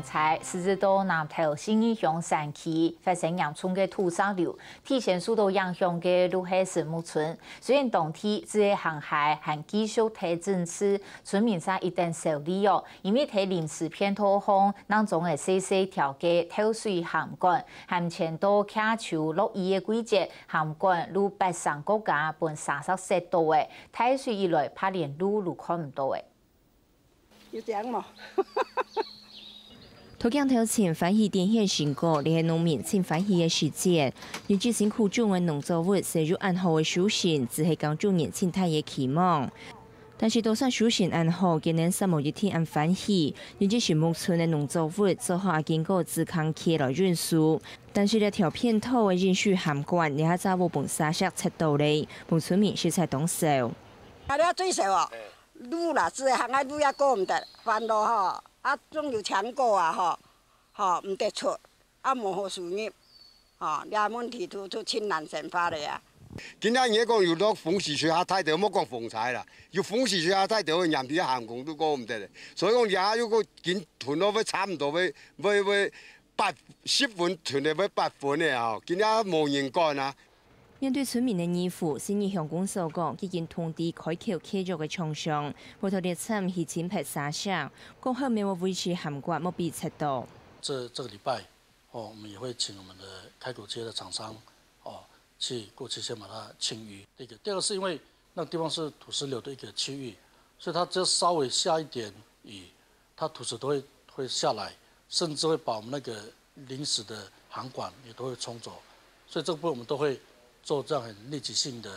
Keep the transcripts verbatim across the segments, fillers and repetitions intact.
災，實質到南投信義鄉山區發生嚴重个土石流，最先受到影響个就係神木村。雖然當地只係行溪，還繼續在整治，村民煞一等愁慮哦，因為在臨時便道項，當中个細細條个透水涵管，還牽到徛就落雨个季節，涵管就發生各家分沙石塞到个，大水一來，怕連路都看毋到个。 有影無？頭鏡頭盡歡喜展現成果，這係農民盡歡喜个時節。日日辛苦種个農作物，生有恁好个收成，就係耕種人盡大个期望。但是，就算收成恁好，今年煞無一定恁歡喜。日日神木村个農作物做好啊，經過自強溪來運輸，但是這條便道个引水涵管，這下早就分沙石塞到咧，分村民實在當愁。啊，這最愁哦！ 路啦，這行个路也過毋得，翻路吼，啊，總有牆過啊吼，吼，毋得出，啊，無好收入，吼，這問題都，都盡難生活个啊。今仔日講有落風勢吹較大條，莫講風災啦，有風勢吹較大條，連皮行工都過毋得咧。所以講，這下又過緊囤落，會差毋多會，會，會八，十分囤咧，會八分咧吼，今仔無人管啊。 面對村民个疑慮，信義鄉公所講，已經通知開口契約个廠商，委託列車去清撇沙石，講好乜會維持涵管，莫分塞到。這，這個禮拜，哦，我們也會請我們的開口契約的廠商，哦，去過去先把它清淤。第一個，第二個是因為那地方是土石流的一個區域，所以它只要稍微下一點雨， 它土石都會，會下來，甚至會把我們那個臨時的涵管也都會沖走，所以這部分我們都會做這樣很立即性的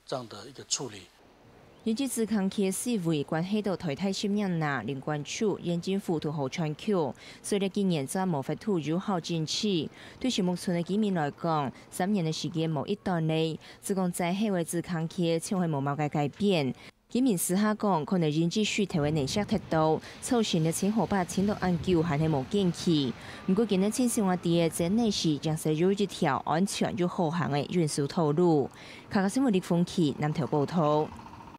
這樣的一個處理。因為自強溪个四圍關係到臺大實驗林、林管處、縣政府同河川局，所以這幾年正無法度有效整治。對神木村个居民來講，三年个時間無一段咧，只講災後个自強溪像係無麼个改變。 居民私下講，可能因為水頭个泥石忒多，造成了清河壩清到恁久還係無見起。毋過今日清水灣底个真內是，正係有一條安全又好行个運輸道路。客家新聞李鳳琪南投報導。